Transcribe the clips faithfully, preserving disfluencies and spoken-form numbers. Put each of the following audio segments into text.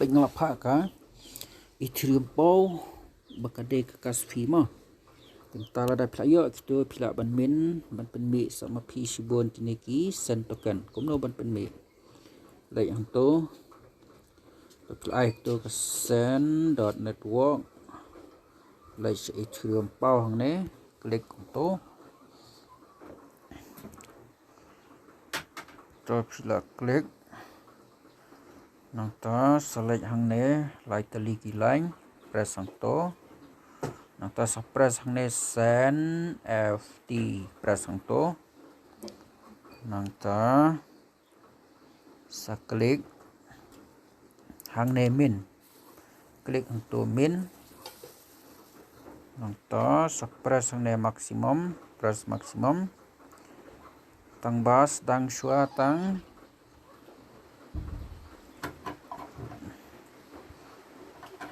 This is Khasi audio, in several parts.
Pynlap ha ka Ethereum Pow ba ka dei ka gas fee mo. Te mynta lada phi la ïoh kito phi lah ban min ban pynmih sa ma phi shibun kine ki Sen token kumno ban pynmih. Leit hangto, phi lah ai to ka Sen dot network. Leit sha Ethereum Pow hangne, klik hangto. To phi lah klik. Nangta select hangne lai tylli ki line, press hangto. Nangta sa press hangne Sen F T, press hangto. Nangta sa klik hangne min. Klik hangto min. Nangta sa press hangne maximum, press maximum. Tang ba sdang shuwa tang.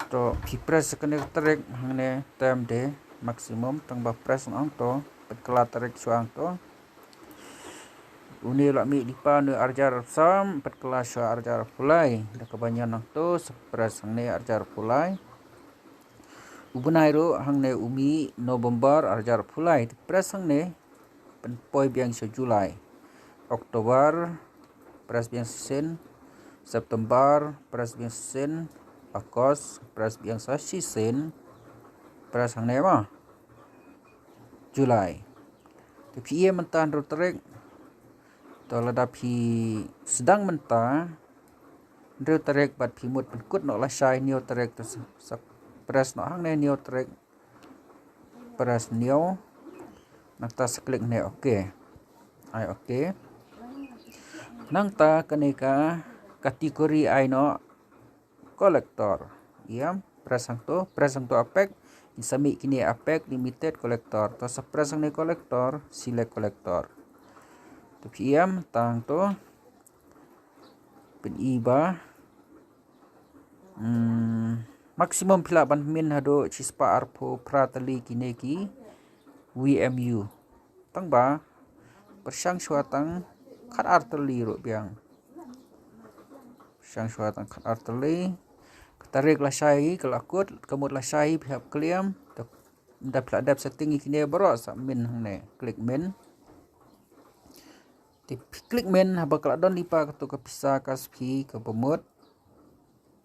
To phi press kane ka tarik hangne tem de maximum tang ba press nang to, pynkylla tarik shuwa hangto. Une la mih lypa ne arjar sam, pynkylla shuwa arjar pulai. Da kaba ñion nangto sa press hangne arjar pulai. U bnai ruh hangne u mih November arjar pulai. Te press hangne pynpoi biang sha July. October press biang shisien. September press biang shisien. August press biang sa shisien. Press hangne ma July. Te phi ïa mynta hynriew tarik. To lada phi sdang mynta hynriew tarik bad phi mut pynkut noh lashai hynñiew tarik, to sa, sa press noh hangne hynñiew tarik. Press hynñiew. Nangta sa klik ne OK. Ai OK. Nangta kane ka category ai noh collector. Ïam, press hangto, press hangto APEX. Ngin sa mih kine APEX Limited collector. To sa press hangne collector, select collector. To phi ïam tang to. Pyn-i ba. Hmm, maximum phi lah ban min haduh shispah arphew phra tylli kine ki V M U. Tang ba pyrshang shuwa tang khat ar tylli ruh biang. Pyrshang shuwa tang khat ar tylli. Ka tarik lashai ka la kut, ka mut lashai phi hap kylliam. Te da phi la dep setting ïa kine baroh sa min hangne, klik min. Te phi klik min, haba ka la don lypa kato ka pisa gas fee kaba mut,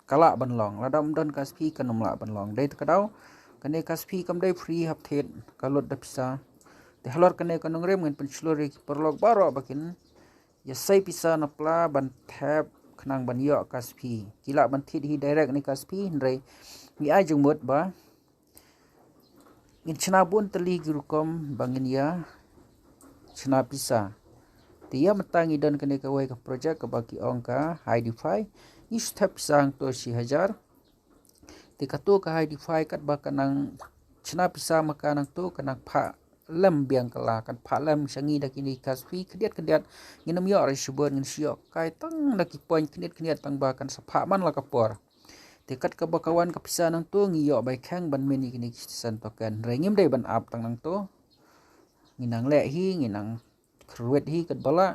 ka lah ban long. Lada ym don gas fee kan ym lah ban long. Dei te ka daw kane gas fee kam dei free, hap thied, ka lut da pisa. Te halor kane ka nongrim ngin pynshlur ïa ki paralok baroh ba kin ïa sei pisa na pla ban thep khnang ban ïoh gas fee. Ki lah ban thied hi direct ne gas fee, hynrei ngi ai jingmut ba ngin shna bun tylli ki rukom ba ngin ïa shna pisa. Te ïa mynta ngi don kane kawei ka project kaba ki ong ka Hi-DeFi. Ngi shu thep pisa hangto shi hajar. Te kato ka Hi-DeFi katba ka nang shna pisa ma ka nangto ka nang phah lem biang kylla, kan phah lem sha ngi da kine ki gas fee khyndiat khyndiat. Ngin ym ïoh re shibun, ngin shu ïoh kai tang da ki point khyndiat khyndiat tang ba kan sa phah man la ka por. Te kat kaba ka wan ka pisa nangto ngi ïoh bai kheng ban min ïa kine ki Sen token. Hynrei ngim dei ban ap tang nangto. Ngi nang leh hi, ngi nang kyrwit hi katba lah.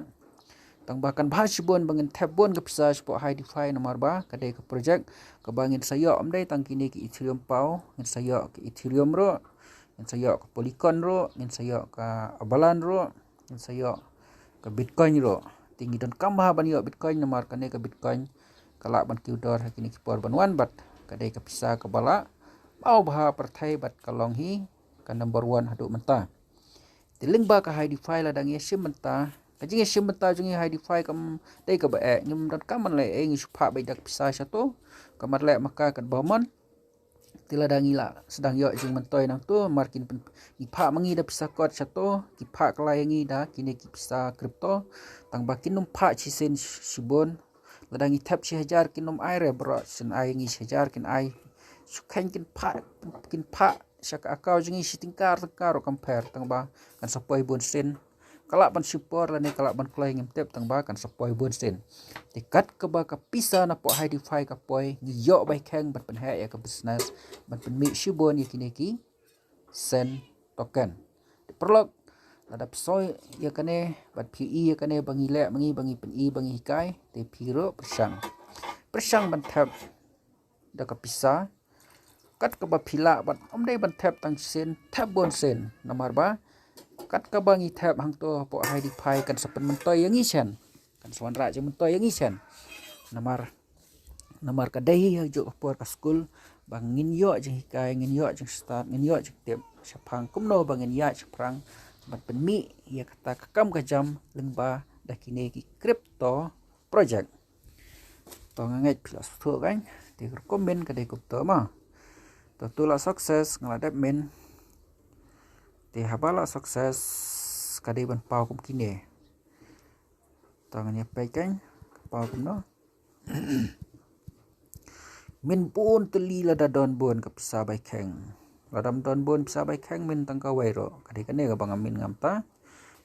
Tang ba kan bha shibun ba ngin thep bun ka pisa shapoh Hi-DeFi namar ba ka dei ka project kaba ngin sa ïoh ym dei tang kine ki Ethereum Pow, ngin sa ïoh ki Ethereum ruh, ngin sa ïoh ka Polygon ruh, ngin sa ïoh ka Avalanche ruh, ngin sa ïoh ka Bitcoin ruh. Te ngi donkam bha ban ïoh Bitcoin namar kane ka Bitcoin ka lah ban kiew dor ha kine ki por ban wan bad ka dei ka pisa kaba lah baw bha pyrthei bad ka long hi ka number one haduh mynta. Te lyngba ka Hi-DeFi lada ngi ïa shim bynta, ka jingïashim bynta jong ngi Hi-DeFi kam dei kaba eh, ngim donkam ban leh ei, ngi shu phah beit da ka pisa shato. Ka mat leh ma ka katba mon. Te lada ngi la sdang ïoh jingmyntoi nangto, mar kin pyn-, ngi phah ma ngi da pisa kot shato, ki phah kylla ïa ngi da kine ki pisa crypto. Tang ba kin ym phah shisien shibun. Lada ngi thep shi hajar kin ym ai re baroh, shen ai ngi shi hajar kin ai. Shu kheiñ kin phah, kin phah sha ka account jong ngi shi tyngka tyngka ruh kam pher, tang ba kan sa poi bun sien. Ka lah ban shim por lane ka lah ban kloi ngim tip, tang ba kan sa poi bun sien. Te kat kaba ka pisa napoh Hi-DeFi ka poi, ngi ïoh bai kheng ban pynheh ïa ka business, ban pynmih shibun ïa kine ki Sen token. Te paralok, lada phi soi ïa kane bad phi i ïa kane ba ngi leh ma ngi, ba ngi pyn-i, ba ngi hikai, te phi ruh pyrshang, pyrshang ban thep da ka pisa. Kat kaba phi lah bad ym dei ban thep tang shisien, thep bun sien. Namar ba kat kaba ngi thep hangto hapoh Haidipei kan sa pynmyntoi ïa ngi shen. Kan sa wanrah jingmyntoi ïa ngi shen. Namar namar ka dei hi ha kajuh ka por ka skul ba ngin ïoh jinghikai, ngin ïoh jingstad, ngin ïoh jingtip shaphang kumno ba ngin ïaid shaphrang ban pynmih ïa kata ka kam ka jam lyngba da kine ki crypto project. To nga ngeit phi la sngewthuh kan, te ka rukom min ka dei kumto ma. To tu la success nga la dep min. Te haba la success ka dei ban paw kum kine. To ngan ïa peit kan ka paw kumno. Min bun tylli lada don bun ka pisa bai kheng. Lada don bun pisa bai kheng min tang kawei ruh. Ka dei kane kaba nga min ngam ta.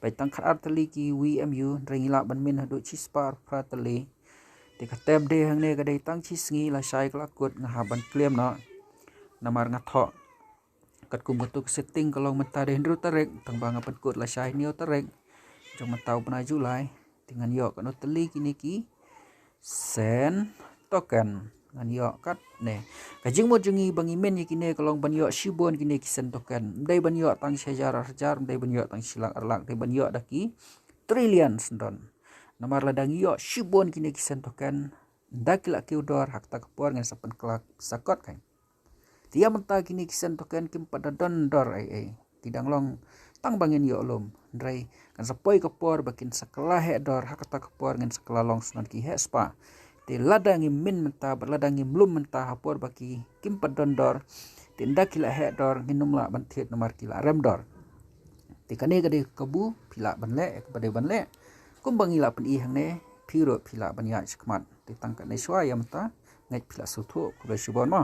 Bai tang khat ar tylli ki V M U, hynrei ngi lah ban min haduh shispah arphew phra tylli. Te ka term dei hangne ka dei tang shi sngi, lashai ka la kut, nga hap ban claim noh. Namar nga thoh katkum katu ka setting ka long mynta dei hynriew tarik, tang ba nga pynkut lashai hynñiew tarik jong mynta u bnai July. Te ngan ïoh katno tylli kine ki Sen token. Ngan ïoh katne. Ka jingmut jong ngi ba ngi min ïa kine ka long ban ïoh shibun kine ki Sen token. Ym dei ban ïoh tang shi hajar ar hajar, ym dei ban ïoh tang shi lak ar lak, dei ban ïoh da ki trillion syndon. Namar lada ngi ïoh shibun kine ki Sen token, ynda ki la kiew dor ha kata ka por ngin sa pynkylla sa kot kan. Te ïa mynta kine ki Sen token kim pat da don dor ei ei. Ki dang long tang ba ngin ïoh lum. Hynrei kan sa poi ka por ba kin sa kylla heh dor, ha kata ka por ngin sa kylla long syndon ki heh spah. Te lada ngim min mynta bad lada ngim lum mynta ha por ba ki kim pat don dor, te ynda ki la heh dor ngin ym lah ban thied namar ki la rem dor. Te kane ka dei ka kabu phi lah ban leh, kaba dei ban leh. Kumba ngi la pyni hangne, phi ruh phi lah ban ïaid shakhmat. Te tang katne shuwa ïa mynta, ngeit phi la sngewthuh, khublei shibun mo.